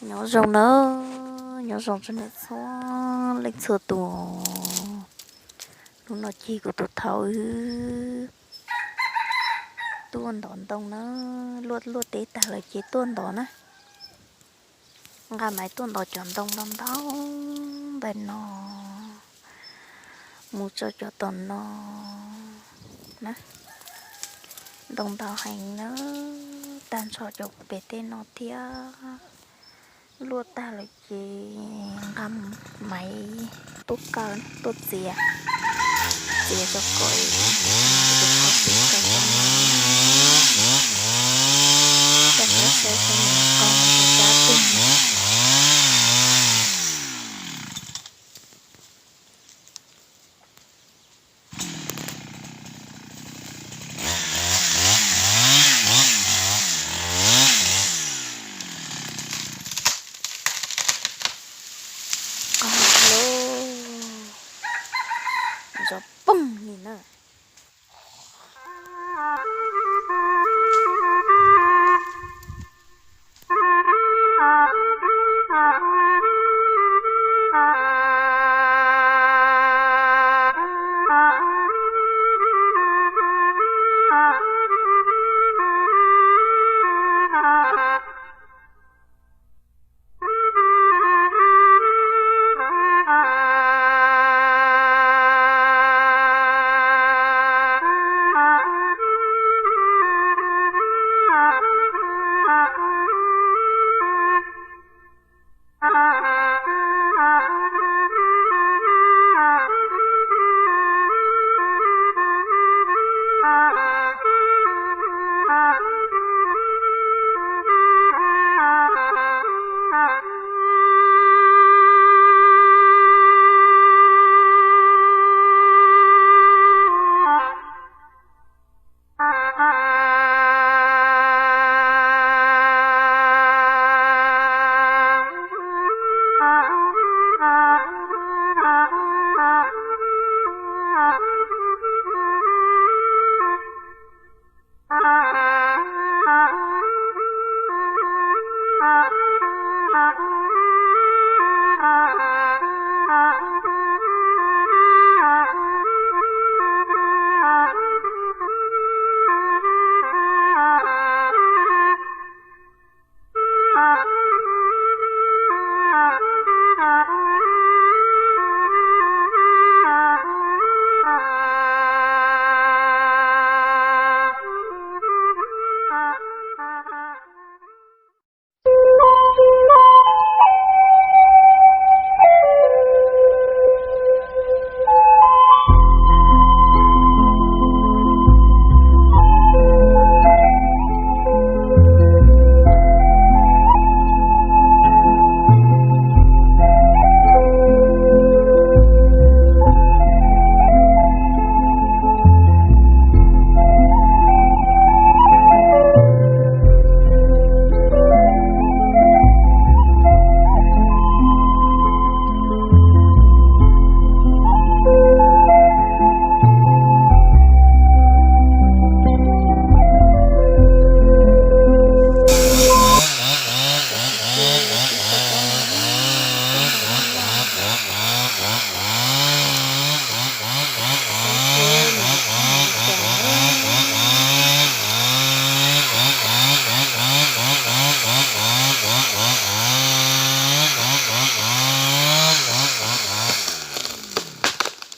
Nyob zoo na, nyob zoo txhua niam txhua leej txhua tus. Hnub no ces kuv tus thaub wb tuaj ntov ntoo na, luaj luaj teb tag lawm ces tuaj ntov na. Nqa maiv tuaj ntov cov ntoo ntau ntau ntawm no mus tso cov tom no na. Ntoo ntau heev na, tag nrho cov pem tej no thiab. Luaj tag lawm ces nqa maiv tuaj kaw, tuaj txiav, txiav tso kom tus thaub siv kaw tau. Koj saib saib nws qos zab twg. Qos lawm, zov poog li na.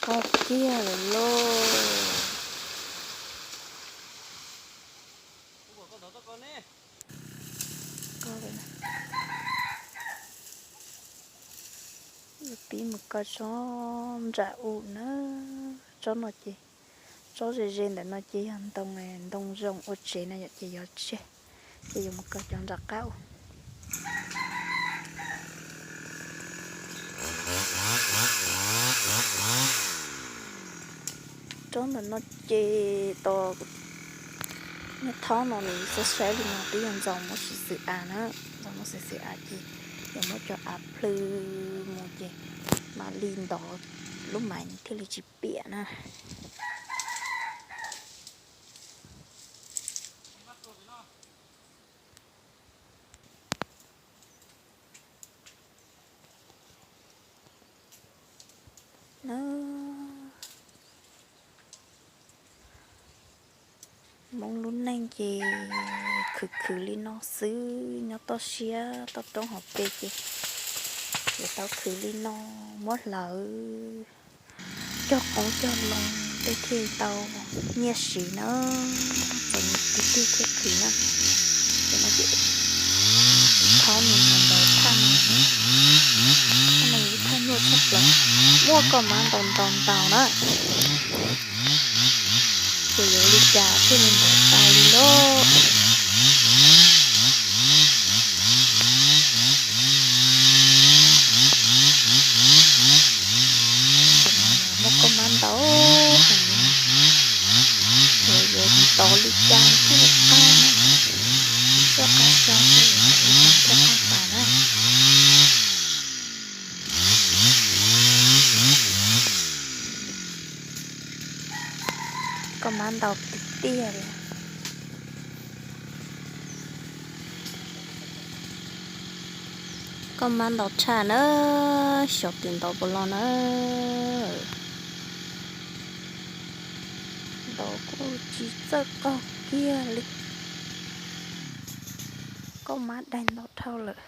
Qos kiag lawm lauj. Pib mus kaw tsob nram u na, tsob no ces, tsob ze ze ntawm no ces yog ntoo, ntoo zoo ua tsev na yom, ces yuav tseg, ces yuav mus kaw cov nram qab u. Tsob ntawm no ces tos niag thaub no nws xav saib li no twb yog ntxaus muab xwm xwm av na, ntxaus muab xwm xwm av ces yuav muab cov av plhws mus ces mam li ntov lub maiv nws thiaj li tsis piam na. Neej ces khwv khwv li no xwb, nyob toj siab toj roob hauv pes ces yuav tau khwv li no, muab hlawv cog qoob cog loo tej thiaj tau nyiaj siv na. Txom nyem tiag tiag thiaj khwv na. Ces no ces thaub nws mus ntaus thaj no, thaj no yog ib thaj nyuaj tshaj plaws, muaj koj mab ntaus ntaus ntaus na. Ces yuav ua li cas thiaj li ntaus tau li lauj? Muaj koj mab ntaus heev, yuav yuav ntaus li cas thiaj li qab, tuaj qab xyov thiaj li qab tas na. Koj mab ntaus tiag tiag li. Koj mab ntaus tshaj na, xyov twb ntaus puas los na. Ntaus kuj tsis txawj qaug kiag li. Koj mab daig ntaus dhau lawm.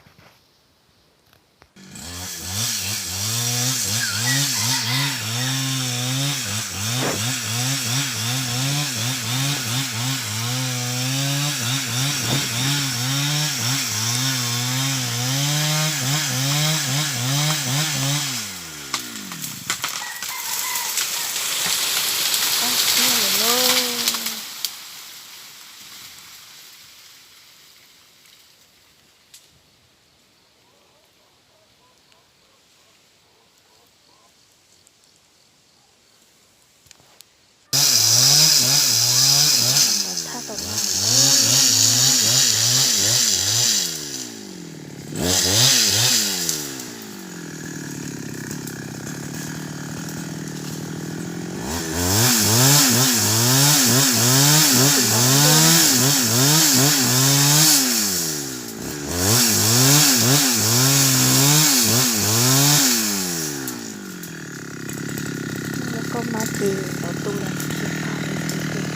Muaj koj mab ces tau tu los tsis qab li, ces tus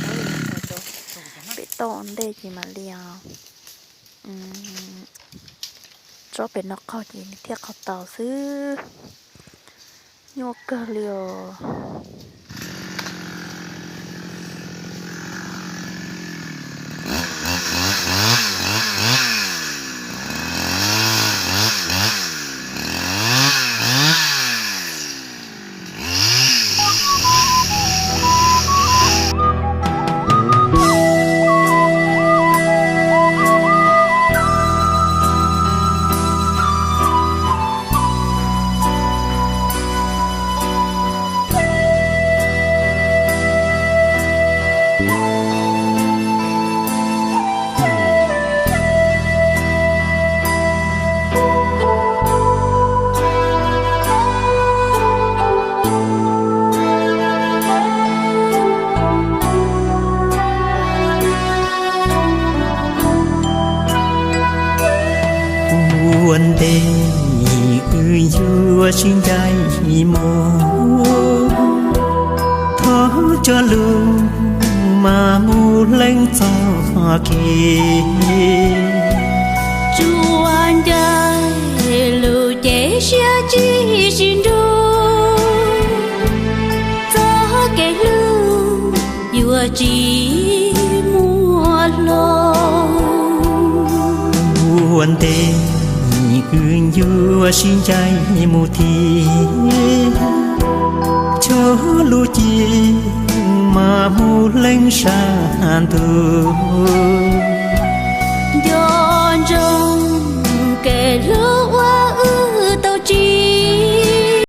muab li mus rau pem toj ntej ces mam li os. Tsob pem no qaug ces nws thiaj qaug tau xwb. Nyuaj kawg li os. Ua ntej wb yuav sib ncaim mus, thov cog lus mas mus leej txoj kev. Tsuas ncaim lus ces siab tsis sib nrug, txoj kev hlub yuav tsis muaj hlob. Ua ntej wb yuav sib ncaim mus thiab, cog lus ces mas mus leej sab ntug.